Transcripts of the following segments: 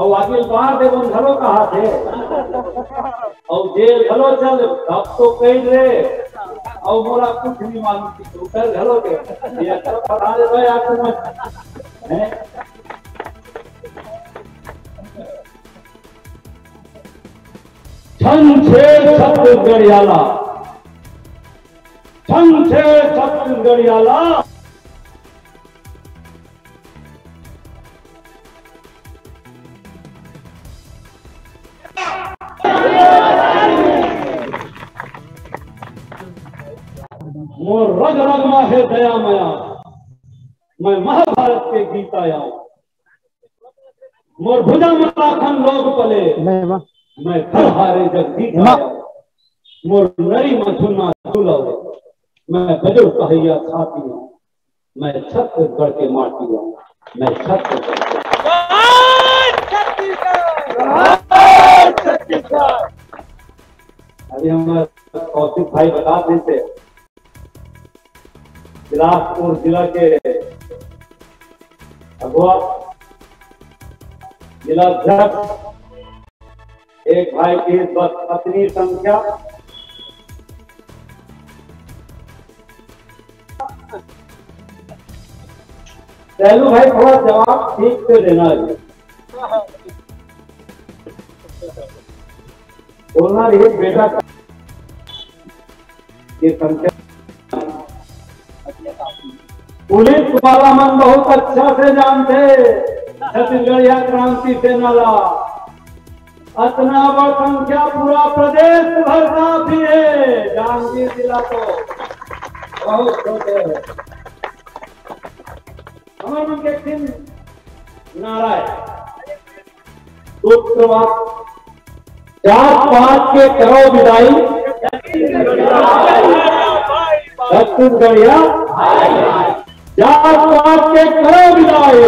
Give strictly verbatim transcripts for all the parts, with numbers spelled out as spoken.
अउ आगे बार दे बन घलो कहा थे। अउ जेल घलो चल, अब तो कही रे। अउ मोला कुछ नहीं मालूम कि तू कर घलो दे। ये सब पता ले दो यार तुम। हैं? छन छे छत्तीसगढ़ियाला, छन छे छत्तीसगढ़ियाला। मोर रग रग मा हे दया मया, मैं महाभारत के गीत आया। मोर भुजा मा लाखन लोग पले, मैं घर हारे जगदीश आया। मोर नरी मा झुन्ना झूला, मैं बजो कहैया छाती हूँ। मैं छत्तीसगढ़ के माटी हूँ, मैं छत्तीसगढ़ के। अभी हमारे कौशिक भाई बता देते, बिलासपुर जिला के अगुआ, जिला अध्यक्ष, एक भाई की बस पत्नी संख्या। शैलू भाई, थोड़ा जवाब ठीक से देना है। बोलना रही बेटा, ये संख्या। पुलिस वाला मन बहुत अच्छा से जानते छत्तीसगढ़िया क्रांति सेना ला। अतना बड़ संख्या पूरा प्रदेश भर काफी है। जांजगीर जिला तो बहुत छोटे है। हमर मन के एक ठिन नारा है, सूत्रवाद, जात पात के करो विदाई, छत्तीसगढ़िया, जात पात के करो विदाई।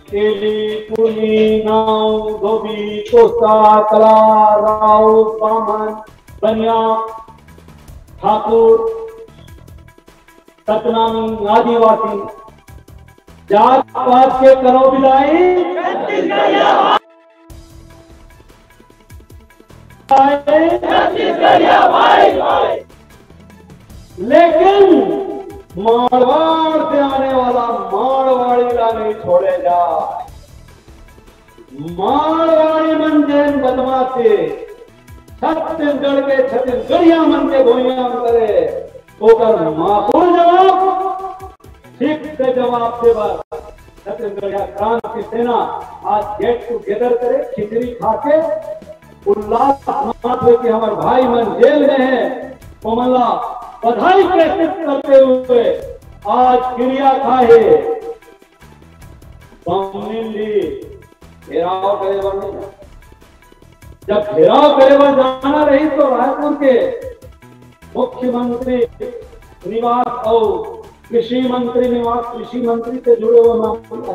तेली, पुनी, नाऊ, धोबी, कोसा, कला, राऊ, बामन, बनिया, ठाकुर, सतनामी, आदिवासी, जात पात के करो विदाई। लेकिन मारवाड़ से आने वाला मारवाड़ी ला नहीं छोड़े जाए। मारवाड़ी मन जेन बदमाश हे, छत्तीसगढ़ के छत्तीसगढ़िया मन के भुइयां म करे, ओकर माकुल जवाब, ठीक से जवाब दे बर छत्तीसगढ़िया क्रांति सेना आज get together करे, खिचड़ी खा के उल्लास मनात हे कि हमर भाई मन जेल में हे, ओमन ला बधाई प्रेषित करते हुए आज किरिया खाए हे। बमनिन भी घेराव करे बर नहीं जाना। जब घेराव करे बर जाना रही तो रायपुर के मुख्यमंत्री निवास और कृषि मंत्री निवास, कृषि मंत्री से जुड़े हुए मामले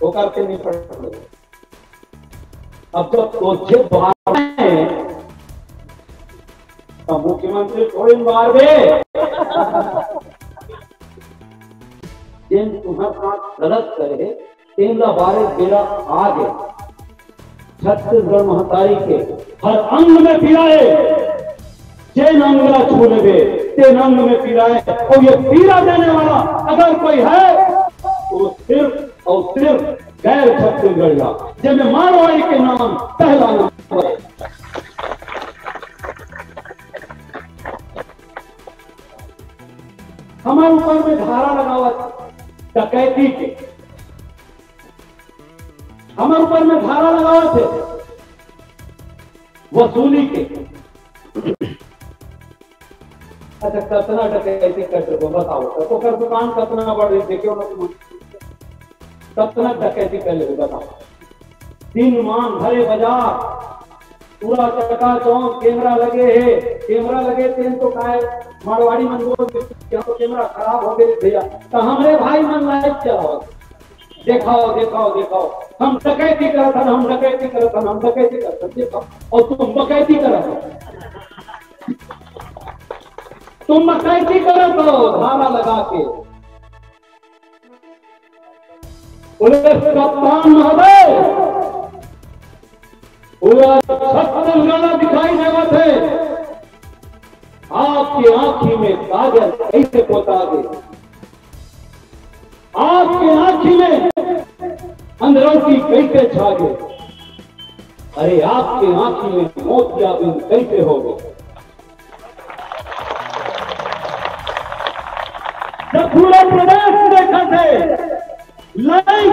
होकर के निपट रहे। अब जब तोझे बाहर हैं, तो मुख्यमंत्री थोड़ी बाहर गए। जेन तुम्हारे साथ गलत करे, तेन ला बारे बेरा आ गए। छत्तीसगढ़ महतारी के हर अंग में पीड़ा है। जेन अंग ला छू लेबे, तेन अंग में पीड़ा है। और ये पीड़ा देने वाला अगर कोई है, तो सिर्फ और सिर्फ गैर छत्तीसगढ़िया, जेमे मारवाड़ी के नाम पहला नंबर है। हमर ऊपर में धारा लगावत डकैती के, हमर ऊपर में धारा लगावत हे वसूली के। अच्छा, कतना डकैती कर सकबो, बताओ। तो ओकर दुकान कतना बड़ रही, देखियो ना तुम। कतना डकैती कर लेबे, बताओ। दिन मान भरे बाजार, पूरा चकाचौंध, कैमरा लगे हे। कैमरा लगे तेन तो काय मारवाड़ी मन बोल, यहाँ तो कैमरा खराब हो गए भैया। तो हमरे भाई मन लाइव चलाओ, देखाओ, देखाओ, देखाओ, हम डकैती करत हन, हम डकैती करत हन, हम डकैती करत हन, देखाओ। और तुम बकैती करत हो, तुम बकैती करत हो धारा लगा के। पुलिस कप्तान महोदय, पूरा छत्तीसगढ़ दिखाई देवत हे। आपके आंखी में काजर कैसे पोता गे, आपके आंखी में अंधरौटी कैसे छा गे, अरे आपके आंखी में मोतियाबिंद कैसे हो गे। जब पूरा प्रदेश देखत हे लाइव,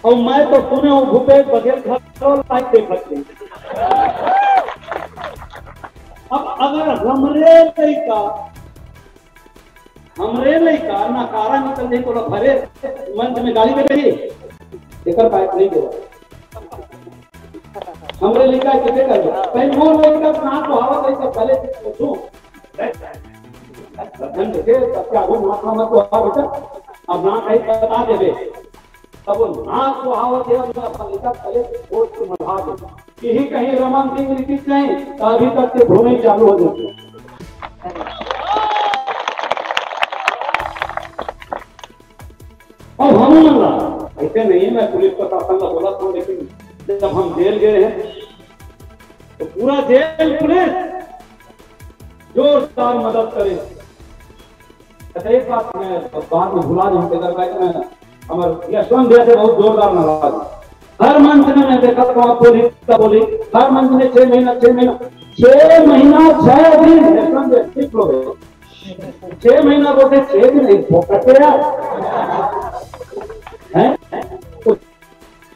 अउ मैं तो सुने हूं भूपेश बघेल घलो लाइव देखत हे। अब अगर हमरे लइका, हमरे लइका नकारा निकल जाही त ओला भरे मंच में गाली दे देही, एकर बात नहीं देवा। हमरे लइका के के कर दो। कहीं मोर लइका नाक बोहावत हे त पहले पूछूं। धन के सबके आगू नाक मत बोहाव बेटा। अब नाक कहीं बता देबे। तब वो नाक बोहावत हे, अपना लइका पहले सोच के मढ़ा दे। यही कहीं रमन सिंह रितिक नहीं, तो अभी तक के धुन ही चालू हो जाती। अब हम मन ला, ऐसे नहीं है, मैं पुलिस प्रशासन ला बोलत हूं, लेकिन जब हम जेल गए हैं, तो पूरा जेल पुलिस जोरदार मदद करे। अच्छा, एक बात मैं बाद में भुला जाऊं, तेकर बाद में हमर यशवंत भैया से बहुत जोरदार नाराज हूं। हर मंच में मैं देखा तो आप बोली, तब बोली, हर मंच में छह महीना, छह महीना, छह महीना, छह दिन, यशवंत भैया, ठीक लोग हैं। छह महीना बोलते, छह दिन नहीं, फोकट पे यार। हैं? तो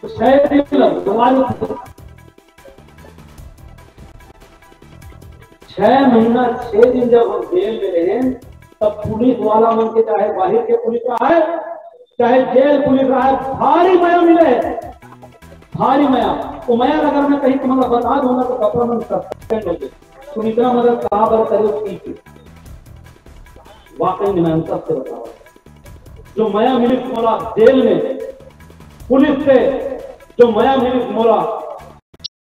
छह दिन लग, तुम्हारी छह महीना, छह दिन जब हम जेल में रहे, तब पुलिस वाला मन के, चाहे बाहर के पुलिस रहा है, चाहे जेल पुलिस रहा है, भारी मया मिले है, भारी मया। वो मया अगर मैं कहीं तुम्हारा बता दूंगा तो कपड़ा मन सस्पेंड हो जाए। तुम इतना मदद कहा बर करो, ठीक है। वाकई में मैं सबसे बताओ, जो मया मिली तुम्हारा जेल में, पुलिस से जो मया मिली तुम्हारा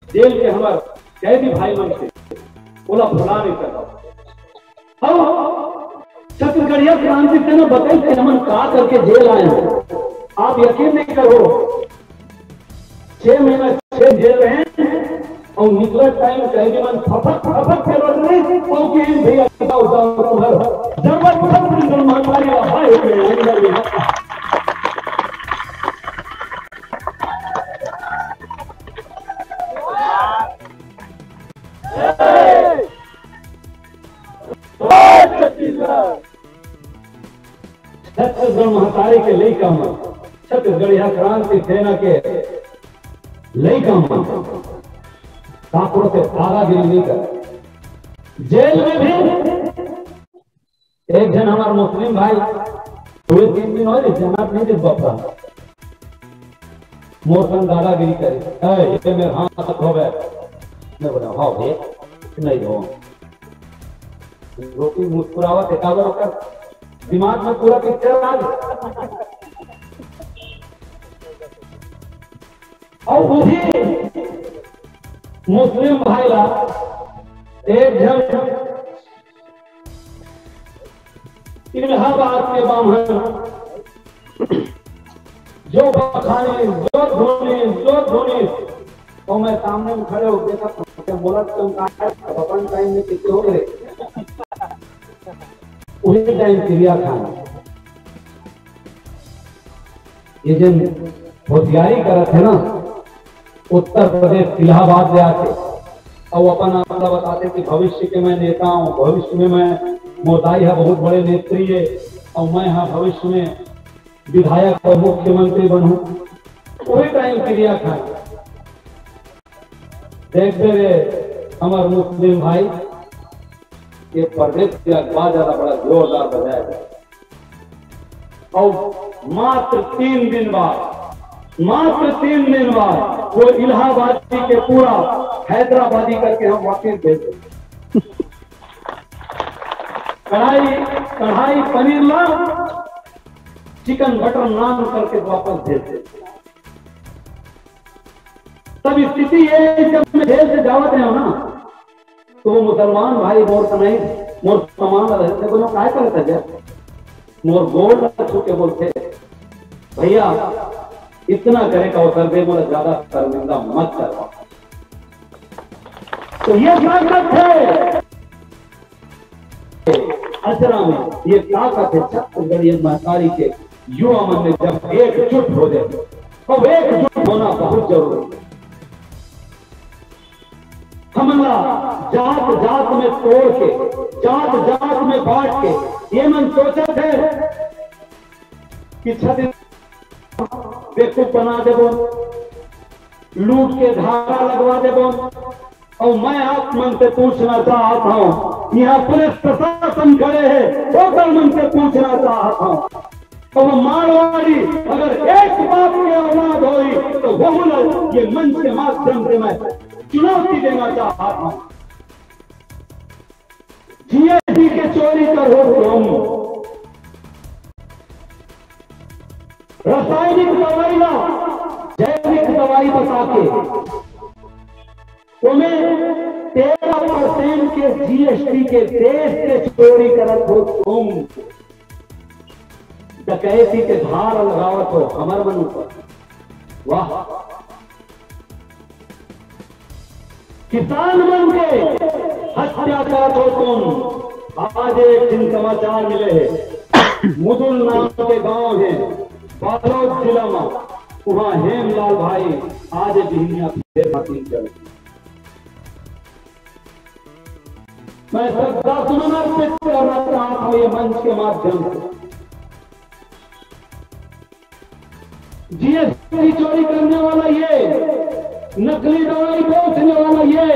जेल के हमर कैदी भाई मन से, ओला भुला नहीं सकता। अब छत्तीसगढ़िया क्रांति सेना बताई कि हमन का करके जेल आए हैं। आप यकीन नहीं करो, छह महीना छह जेल रहे हैं और निकलत टाइम कैदी मन फफक फफक के रोत रहे, क्योंकि भैया जाओ, जाओ, तुम्हारा जरूरत खत्म नहीं, तुम हमारी आवाज में अंदर में। छत्तीसगढ़ महतारी के लइका मन, छत्तीसगढ़िया क्रांति सेना के लइका मन, काकरो से दादागिरी नहीं कर। जेल में भी एक झन हमार मुस्लिम भाई, दो तीन दिन हो रहे, जमात नहीं दिस बापा। मोर संग दादागिरी करे। "ए, ये मेरे हाथ हो गए।" मैं बोला, "हाँ बे, नहीं हो।" रोटी मुस्कुरावत हे, काबर ओकर दिमाग में पूरा पिक्चर आ गया। और उही मुस्लिम भाई ला एक झन इलाहाबाद के बाम्हन जो बखानी, जो धोनी, जो धोनी, तो मैं सामने में खड़े होके सब बोला, "तुम कहाँ है?" अब अपन टाइम में कितने हो गए, उही टाइम क्रिया खान। ये जिन होशियारी करत हे ना, उत्तर प्रदेश इलाहाबाद ले आके, अउ अपन आप ला बताथे कि भविष्य के मैं नेता हूँ, भविष्य में मैं, मोर दाई ह बहुत बड़े नेत्री हे, अउ मैं ह भविष्य में विधायक अउ मुख्यमंत्री बनहूँ। उही टाइम क्रिया खान। देखते रहे हमार मुस्लिम भाई, ये परदेस के अखबार ज्यादा बड़ा जोरदार बजाय हे। अउ मात्र तीन दिन बाद, मात्र तीन दिन बाद वो इलाहाबादी के पूरा हैदराबादी करके हम वापस भेज देंगे। कढ़ाई, कढ़ाई पनीर ला, चिकन बटर नान करके वापस भेज देंगे। तब स्थिति ये, जब मैं जेल से जावत रहे हो ना, तो वो मुसलमान भाई मोर कनई, मोर सामान रहे थे, बोलो, "काय करत हे?" मोर गोड़ ला छू के बोलथे, भैया, इतना करे का अवसर दे, मोला ज्यादा शर्मिंदा मत करवा। तो ये ताकत है अचरा में, ये ताकत है छत्तीसगढ़िया महतारी के युवा मन में, जब एकजुट हो जाए। अब एकजुट होना बहुत जरूरी है। हमला जात जात में तोड़ के, जात जात में बांट के, ये मन सोचत है कि छत्तीस बेवकूफ बना देबो, लूट के धारा लगवा देबो। और मैं आप मन से पूछना चाहत हूँ, यहाँ पुलिस प्रशासन खड़े है, ओकर मन से पूछना चाहत हूँ, तो वो मारवाड़ी अगर एक बाप के औलाद होई, तो वहू ला ये मंच के माध्यम से मैं चुनौती देना चाहत हूँ। जीएसटी के चोरी करो तुम, रासायनिक दवाई ला जैविक दवाई बता के, तुम्हें तेरह परसेंट के जीएसटी के देश से चोरी करत हो तुम, डकैती के धार लगावत हो हमर मन ऊपर। वाह, किसान मन के हत्या करत हो तुम। आज एक दिन समाचार मिले है, मुदुल नाम के गांव है बालोद जिला में, वहां हेमलाल भाई आज बिहनिया फिर माटी चल। मैं श्रद्धा सुमन अर्पित करना चाहता हूं ये मंच के माध्यम से। जीएसटी चोरी करने वाला ये, नकली दवाई बेचने वाला ये,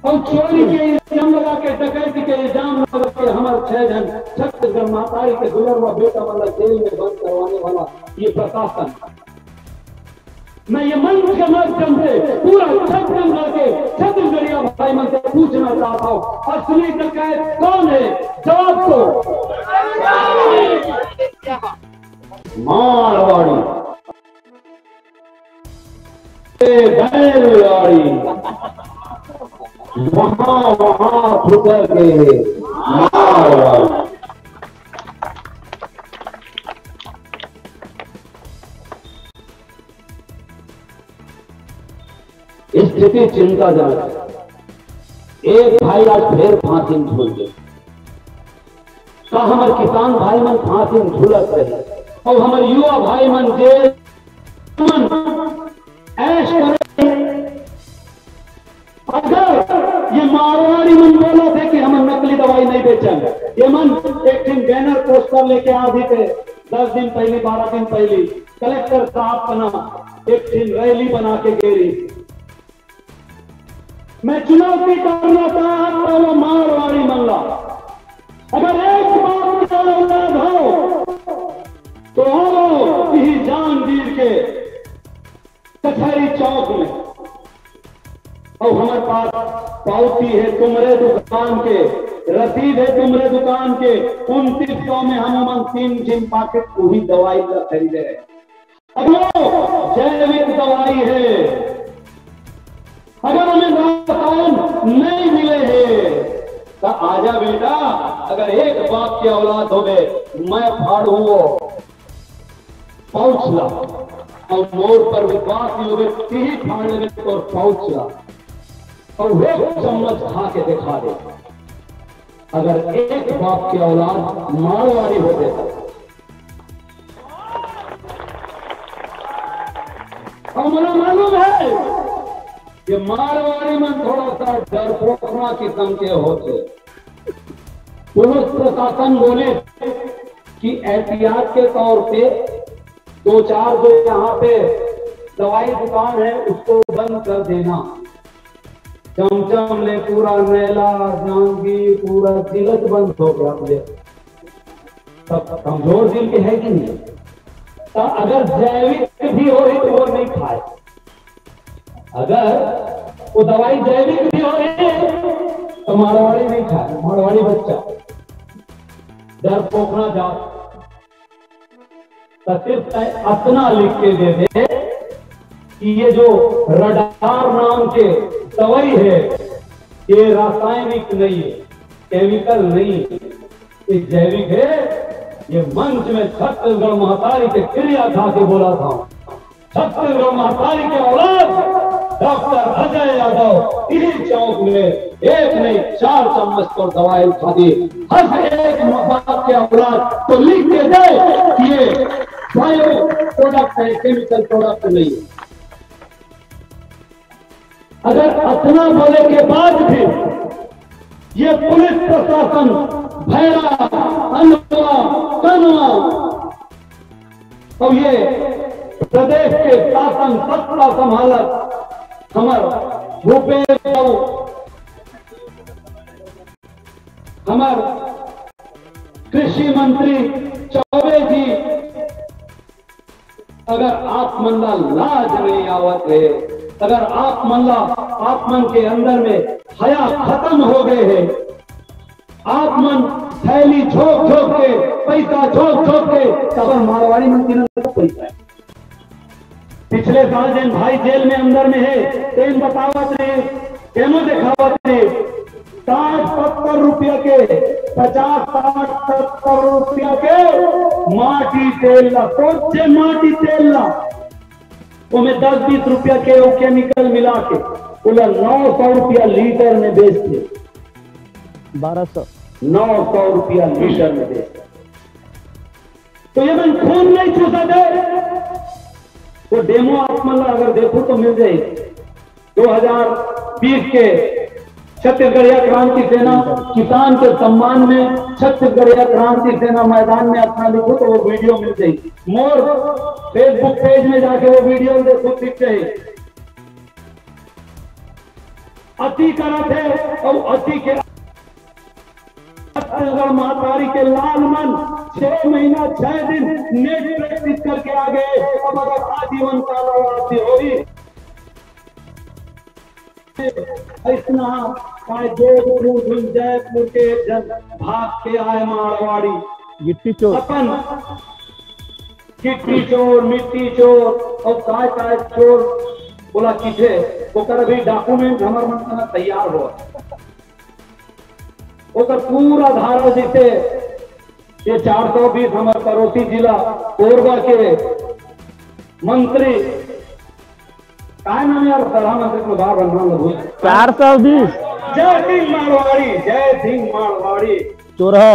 और चोरी के इल्जाम लगा के, डकैती के इल्जाम लगा के हमारे छह जन छत्तीसगढ़ महतारी के दुलरवा बेटा वाला जेल में बंद करवाने वाला ये प्रशासन, मैं ये मंच के माध्यम से पूरा छत्तीसगढ़ के छत्तीसगढ़िया भाई मन से पूछना चाहता हूँ, असली डकैत कौन है? जवाब दो। मारवाड़ी, ए, बैलगाड़ी, वहां, वहां फुकर के मारवाड़ी। स्थिति चिंताजनक है। एक भाई आज फिर फांसी में झूल गए। का हमर किसान भाई मन फांसी में झूलत रहे और हमर युवा भाई मन जेल मन ऐश करे? अगर ये मारवाड़ी मन बोलत हे कि हमन नकली दवाई नहीं बेचन, ये मन एक ठिन बैनर पोस्टर लेके आधी पे दस दिन पहली, बारह दिन पहली कलेक्टर साहब बना एक ठिन रैली बना के गे रही। मैं चुनौती करना चाहता हूं मारवाड़ी मन ला, अगर एक बाप के औलाद हो तो आओ यही जांजगीर के कचहरी चौक में, और हमारे पास पावती है तुम्हारे दुकान के, रसीद है तुम्हारे दुकान के, उनतीस सौ में हम उमन तीन जिन पाकेट वही दवाई ला खरीदे हैं। अगर वो जैविक दवाई है, अगर हमें रसायन नहीं मिले है, तो आजा बेटा, अगर एक बाप के औलाद होवे, मैं फाड़ू वो पाउच ला, और मोर पर विश्वास नहीं होवे, तिही फाड़ लेवे तोर पाउच ला, और वो चम्मच खा के दिखा दे। अगर एक बाप के औलाद मारवाड़ी होते तो, और मुझे मालूम है कि मारवाड़ी में थोड़ा सा डरपोकना किस्म के होते। पुलिस प्रशासन बोले कि एहतियात के तौर पे दो चार जो यहाँ पे दवाई दुकान है, उसको बंद कर देना। चमचम ले पूरा नैला, जांजगीर, पूरा जिलत बंद हो गया। बोले, सब कमजोर दिल के है कि नहीं? तो अगर जैविक भी हो रही तो वो नहीं खाए, अगर वो दवाई जैविक भी हो रही तो मारवाड़ी नहीं खाए, मारवाड़ी बच्चा डरपोकना जा। तो सिर्फ तय अतना लिख के दे दे कि ये जो रडार नाम के दवाई है, ये रासायनिक नहीं है, केमिकल नहीं है। कि जैविक हे, ये मंच में छत्तीसगढ़ महतारी के किरिया खा के बोलत हंव। छत्तीसगढ़ महतारी के औलाद डॉक्टर अजय यादव इही चौक में एक नहीं चार चम्मच तोर दवाई खाथे। हर एक बाप के औलाद तो लिख के दे कि ये बायो प्रोडक्ट है, केमिकल प्रोडक्ट नहीं है। अगर अतना बोले के बाद भी ये पुलिस प्रशासन भैरा, अनवा, कनवा और ये प्रदेश के शासन सत्ता संभालत हमर भूपेश बाबू, हमर कृषि मंत्री चौबे जी, अगर आप मन ला लाज नहीं आवत हे, अगर आप मन ला, आप मन के अंदर में हया खत्म हो गए हे, आप मन थैली झोंक झोंक के, पैसा झोंक झोंक के, तब मारवाड़ी मन किनन पैसा हे। पिछले साल जेन भाई जेल में अंदर में हे, तेन बतावत रहे, तेनो देखावत रहे, साठ सत्तर रुपया के, पचास, साठ, सत्तर रुपया के माटी तेल ला, सोचे माटी तेल ला, ओमे दस बीस रुपया के वो केमिकल मिला के, ओला नौ सौ रुपया लीटर में बेचथे। बारह सौ। नौ सौ रुपया लीटर में बेचथे। तो ये मन खून नहीं चूसत हे। वो डेमो आप मन ला अगर देखो तो मिल जाए। दो हज़ार बीस के छत्तीसगढ़िया क्रांति सेना किसान के सम्मान में छत्तीसगढ़िया क्रांति सेना मैदान में अपना लिखो तो वो वीडियो मिल जाए। मोर Facebook पेज में जाके वो वीडियो देखो, दिख जाए। अति करत हे और अति के छत्तीसगढ़ महतारी के लाल मन छह महीना, छह दिन नेट प्रैक्टिस करके आ गए। अब अगर आजीवन कारावास भी होही, अइसना काय जोधपुर, जैतपुर के जन भाग के आए मारवाड़ी। गिट्टी चोर। अपन गिट्टी चोर, मिट्टी चोर और काय काय चोर बोला किथे, ओकर अभी डॉक्यूमेंट हमर मन कना तैयार हो। ओकर पूरा धारा जैसे ये चार सौ बीस हमर पड़ोसी जिला कोरबा के मंत्री, काय नाम यार, प्रधानमंत्री को बार बार नाम लगू। चार सौ बीस। जय सिंह मारवाड़ी, जय सिंह मारवाड़ी। चोरहा।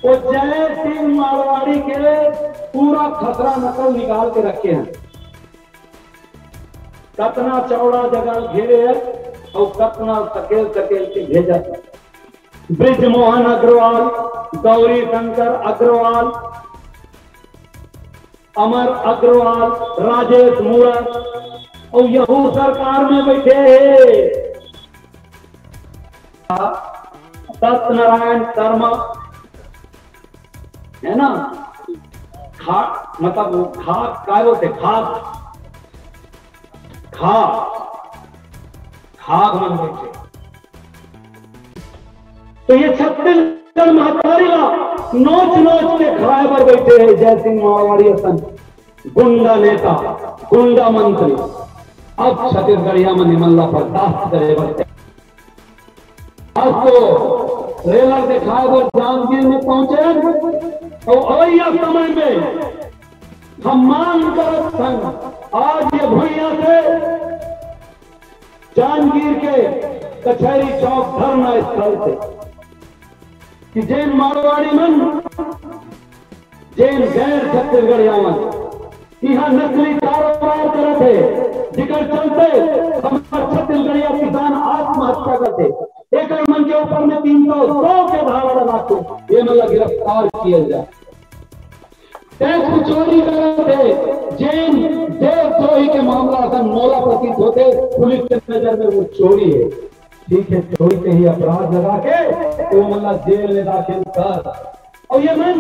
वो जय सिंह मारवाड़ी के पूरा खसरा नकल निकाल के रखे हैं। कतना चौड़ा जगह घेरे हे और कतना सकेल सकेल के भेजा। ब्रिजमोहन अग्रवाल, गौरी शंकर अग्रवाल, अमर अग्रवाल, राजेश मूणत और यहू सरकार में बैठे हे सत्यनारायण शर्मा, है ना? खा, मतलब वो खाक, काय बोलथे, खाक, खाक, खाक मन बैठे। तो ये छत्तीसगढ़ महतारी ला नोच नोच के खाए बर बैठे हे जय सिंह मारवाड़ी असन गुंडा नेता, गुंडा मंत्री। अब छत्तीसगढ़िया मन इमन ला बर्दाश्त करे बर। आज तो ट्रेलर दिखाए बर जांजगीर में पहुंचे, तो अवैया समय में हम मांग करत हन, आज ये भुइयां से जांजगीर के कचहरी चौक धरना स्थल से कि जेन मारवाड़ी मन, जेन गैर छत्तीसगढ़िया मन इहां नकली कारोबार करत हे, जेकर चलते हमर छत्तीसगढ़िया किसान आत्महत्या करथे, एकर मन के ऊपर में तीन सौ सौ के धारा लगाथे, ये मन ला गिरफ्तार किया जाए। टैक्स चोरी करत हे, जेन देशद्रोही के मामला असन मोला प्रतीत होथे, पुलिस के नजर में वो चोरी हे। ठीक है, चोरी के ही अपराध लगा के वो मन ला जेल में दाखिल कर। और ये मन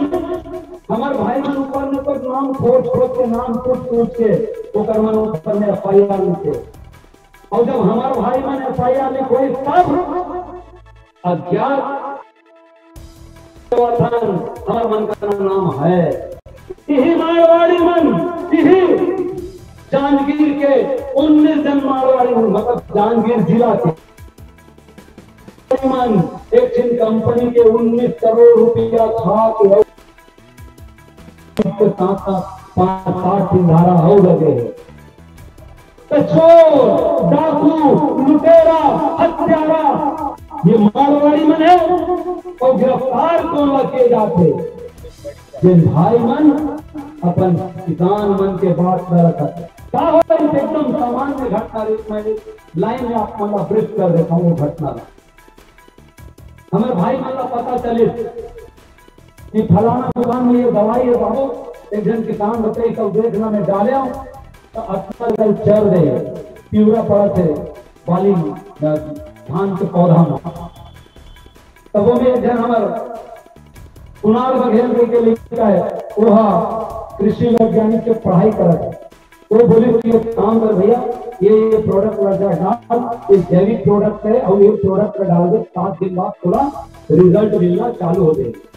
हमर भाई मन ऊपर में तो नाम खोज खोज के, नाम पूछ पूछ के ओकर मन ऊपर में एफ आई आर लिखे। और जब हमर भाई मन एफ आई आर लिखोई तब अज्ञात वतन हमर मन का नाम है। इही मारवाड़ी मन, इही जांजगीर के उन्नीस जन मारवाड़ी मन, मतलब जांजगीर जिला के मन एक झिन का कंपनी के उन्नीस करोड़ रुपया खा के अउ के साथ साथ पांच सात ठिन धारा अउ लगे हे। तो चोर, डाकू, लुटेरा, हत्यारा, ये मारवाड़ी मन हे। अउ गिरफ्तार कोन ला किए जाथे? जेन भाई मन अपन किसान मन के बात करत हे। का हो, एकदम सामान्य घटना रूप में लाइन में आप मन ला ब्रीफ कर देता हूँ वो घटना ला। हमर भाई मन ला पता चलिस कि फलाना दुकान में ये दवाई हे बाबू, एक झन किसान बताइस, सब देख ला मैं डाले हूँ, तो अतका कन चर दे, पिवरा पड़त हे बाली, धान के पौधा में। तब वो में एक झन हमर कुणाल बघेल के, के लिखा है, वो हा कृषि वैज्ञानिक के पढ़ाई करत हे। वो बोले कि एक काम कर भैया, ये, ये प्रोडक्ट लग जाए डाल, ये जैविक प्रोडक्ट है और ये प्रोडक्ट में डाल दे, सात दिन बाद थोड़ा रिजल्ट मिलना चालू हो जाएगा।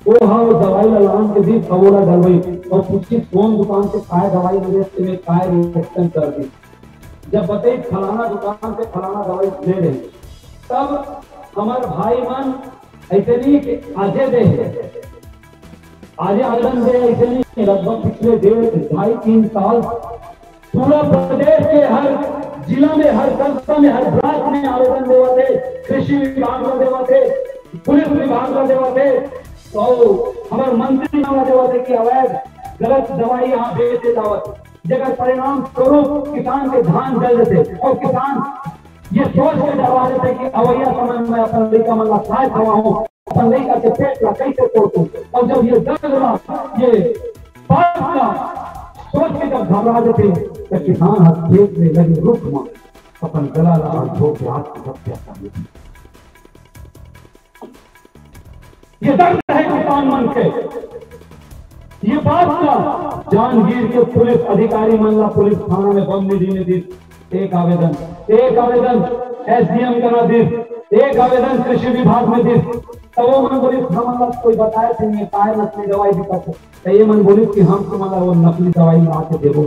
वो हा वो दवाई ला लान के दी, अब ओला डलवाई और पूछी कौन दुकान से काय दवाई ले रहे, तुम्हें काय रिएक्शन कर दी। जब बताई फलाना दुकान से फलाना दवाई ले रहे, तब हमारे भाई मन ऐसे नहीं कि आजे दे है, आजे आवेदन दे ऐसे नहीं, लगभग पिछले डेढ़, ढाई, तीन साल पूरा प्रदेश के हर जिला में, हर संस्था में, हर ब्लॉक में आवेदन देवत हे, कृषि विभाग में देवत हे, पुलिस विभाग में देवत हे, तो हमारे मंत्री में देवत हे कि अवैध गलत दवाई यहाँ बेचे जावत हे, जेकर परिणाम स्वरूप किसान के धान जल देथे और किसान ये सोच के डरवा देथे कि अवैया समय में अपन लइका मन ला काय खवाहूं, अपन लइका के पेट ला कैसे पोसहूं। और जब ये डर ला, ये बात ला सोच के जब घबरा देथे, तो किसान ह खेत में लगे रुख में अपन गला ला अउ धो के आत्महत्या कर लेथे। ये दर्द है किसान मन के। ये बात का जान गिर के पुलिस अधिकारी मन ला पुलिस थाना में बम नहीं देने दी, एक आवेदन, एक आवेदन एसडीएम करा दी, एक आवेदन कृषि विभाग में दी। तो वो मन बोलिस, "हमन ला कोई बताए थे नहीं, काय नकली दवाई बिकत हे।" तो ये मन बोलिस कि हम तुम्हारा वो नकली दवाई ला के देबो,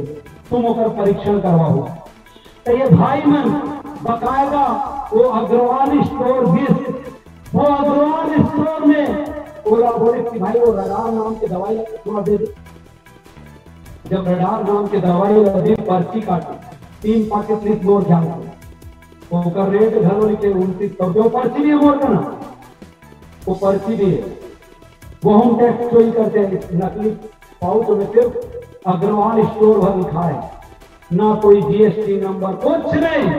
तुम ओकर परीक्षण करवाओ। तो ये भाई मन बकायदा वो अग्रवाल स्टोर दिस, वो अग्रवाल स्टोर में ओला बोलिस कि भाई वो रडार नाम के दवाई थोड़ा दे दे। जब रडार नाम के दवाई ला दे, पर्ची काटे, तीन पाकिट लिख मोर जान के। ओकर रेट घलो लिखे उनतीस सौ, जो पर्ची भी है मोर का ना, वो पर्ची भी है। वो हम टैक्स चोरी करते हैं, नकली पाउच में सिर्फ अग्रवाल स्टोर भर लिखा है, ना कोई जीएसटी नंबर, कुछ नहीं,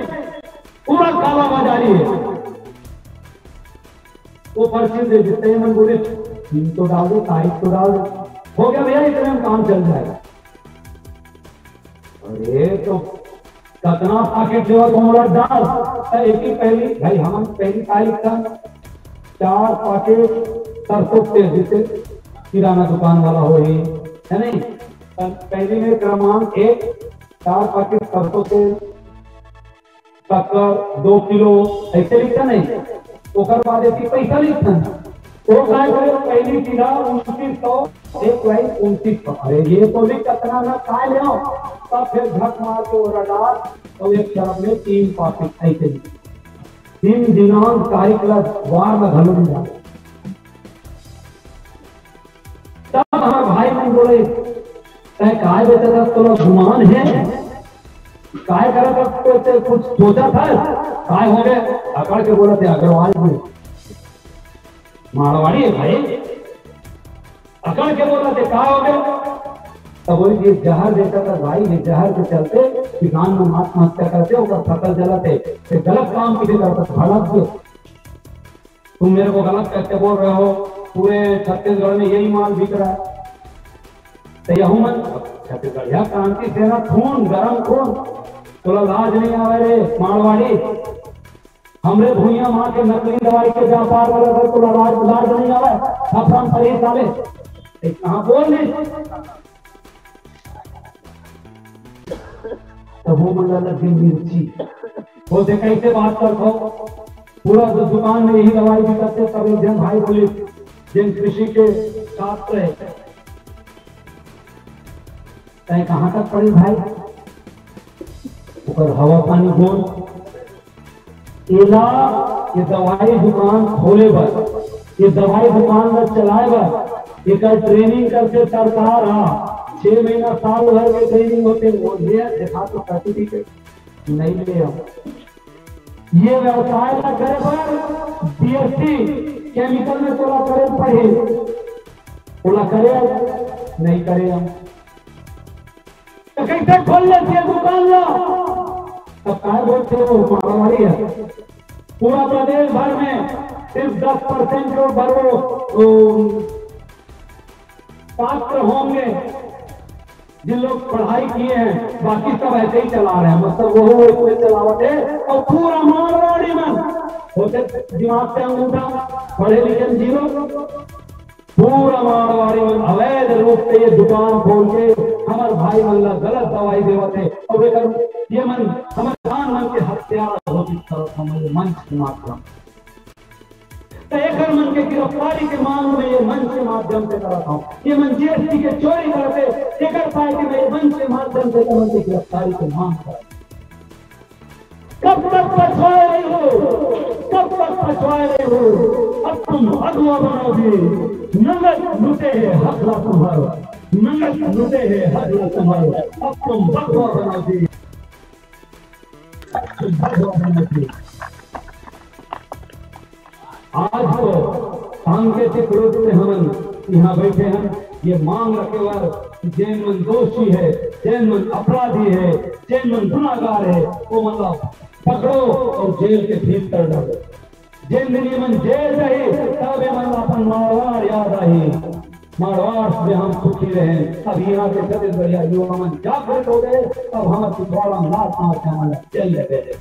पूरा काला बाजारी है। वो पर्ची दे देते हैं, मन बोले, "दिन तो डाल दो, तारीख तो डाल दो।" हो गया भैया, इतने में काम चल जाएगा। अरे, तो कतना पाकिट लेवा तो मोला डाल। तो एक ही पहली, भाई, हम पहली तारीख का चार पाकिट सरसों तेल, जैसे किराना दुकान वाला हो ही, है नहीं? पहली में क्रमांक एक, चार पाकिट सरसों तेल, शक्कर दो किलो, ऐसे लिखता नहीं। ओकर बाद एक ही पैसा लिखता है। तो काय करे, पहली सीधा उनतीस सौ, एक लाइन उनतीस सौ। अरे, ये तो भी कतना ना काय ले आओ। तब फिर झक मार के वो रडार, तो एक तरफ में तीन पाकिट ऐसे ही। दिन दिनांक तारीख ला वार ला घलो नहीं जाने। तब हमारे भाई मन बोले, "तय काय बेटा, तोला गुमान है? काय करत हस? तो ते कुछ सोचा था? काय हो गए?" अकड़ के बोला थे अग्रवाल जी, मारवाड़ी है भाई। अकड़ के बोला थे, "काय हो गए?" तब बोले, "ये जहर देता था भाई, ये जहर के चलते किसान मन आत्महत्या करते, ओकर फसल जलत है, ते गलत काम किसे करता था, भड़क दो।" तुम मेरे को गलत करके बोल रहे हो, पूरे छत्तीसगढ़ में यही माल बिक रहा है। तो यहू मन छत्तीसगढ़िया क्रांति सेना खून, गरम खून, तोला लाज नहीं आवे रे मारवाड़ी? हमरे भुइयां मां के नकली दवाई के व्यापार वाला कर, तोला लाज, लाज नहीं आवे? अफराम परेश आवे, एक कहां बोल नहीं। तब वो मन ला लग गई मिर्ची। बोलते, "कैसे बात करत हो? पूरा दु-, दुकान में यही दवाई बिकथे।" तब एक जन भाई बोले, जिन कृषि के छात्र है, "तय कहाँ तक पढ़े भाई?" ओकर हवा पानी बोल। एला ये दवाई दुकान खोले बर ये दवाई दुकान ला चलाए बर एकर ट्रेनिंग करथे सरकार ह। छह महीना, साल भर के ट्रेनिंग होथे, वो ये देखा तो सर्टिफिकेट नहीं ले आओ। ये व्यवसाय ला करे बर बीएससी केमिकल में तोला करे पड़ही, ओला करे नहीं करे हम। तो कैसे खोल लेथे दुकान ला? तब काय बोलथे वो मारवाड़ी हे। पूरा प्रदेश भर में सिर्फ दस परसेंट लोग भर वो, वो पात्र होंगे जिन लोग पढ़ाई किए हैं, बाकी सब ऐसे ही चला रहे हैं। मतलब वो, वो इसमें चलावत हे और पूरा मारवाड़ी मन होथे दिमाग के अंगूठा, पढ़े लिखे जीरो। पूरा मारवाड़ी मन अवैध रूप से ये दुकान खोल के हमर भाई मन ला गलत दवाई देवत हे। और एकर ये मन हमर किसान मन के हत्या घोषित करत हे मंच के माध्यम से। तो एकर मन के गिरफ्तारी के मांग में ये मंच के माध्यम से करत हूँ। ये मन जीएसटी के चोरी करत हे, एकर पाए के मैं ये मंच के माध्यम से एकर मन के गिरफ्तारी के मांग करत हूँ। कब तक पछवाए रही हो, कब तक पछवाए रही हो? अब तुम अगुआ बनोगे, नंगत लुटे हे हक ला तुम्हारो, नंगत लुटे हे हक ला तुम्हारो, अब तुम बगुआ बनोगे, अब तुम बगुआ बनोगे। आज तो सांकेतिक रूप से हमन यहाँ बैठे हैं, ये मांग रखे बर कि जेन मन दोषी हे, जेन मन अपराधी हे, जेन मन गुनागार हे, वो मन ला पकड़ो और जेल के भीतर डालो। जेन दिन ये मन जेल जाही, तब ये मन ला अपन मारवाड़ याद आही। मारवाड़ में हम सुखी रहे। अब यहाँ के छत्तीसगढ़िया युवा मन जागृत हो गए। अब हम पिछवाड़ा नाच नाच के हमन ला जेल ले भेजे।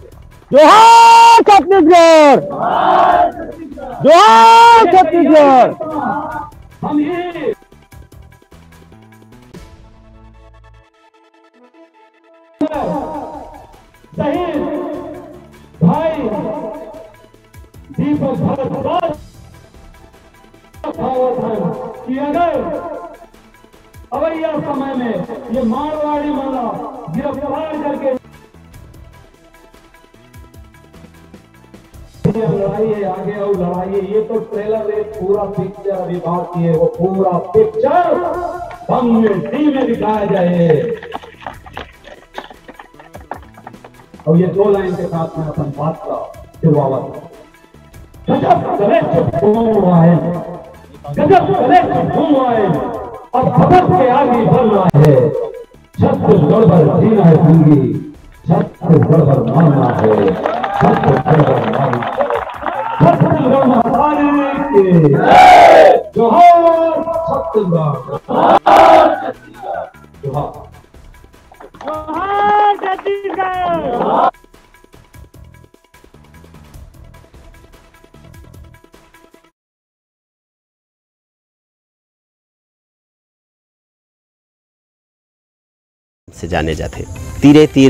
जोहार छत्तीसगढ़, जोहार छत्तीसगढ़। हम ये शहीद भाई दीपक भारद्वाज बतावत हन कि अगर अवैया समय में ये मारवाड़ी मन ला गिरफ्तार करके ये लड़ाई हे, आगे अउ लड़ाई हे। ये तो ट्रेलर हे, पूरा पिक्चर अभी बाकी हे, वो पूरा पिक्चर बंगले डी में दिखाया जाए। और ये दो लाइन के साथ मैं अपन बात का शुरुआत। गजब कलेक्ट घूम आए, गजब कलेक्ट घूम आए। अब भगत के आगे बढ़ना है, छत्तीसगढ़ पर जीना है संगी, छत्तीसगढ़ पर मरना है, छत्तीसगढ़ पर मरना है। छत्तीसगढ़ महाराज की जोहार, छत्तीसगढ़ जोहार। जोहार छत्तीसगढ़। से जाने जाथे। तीरे तीर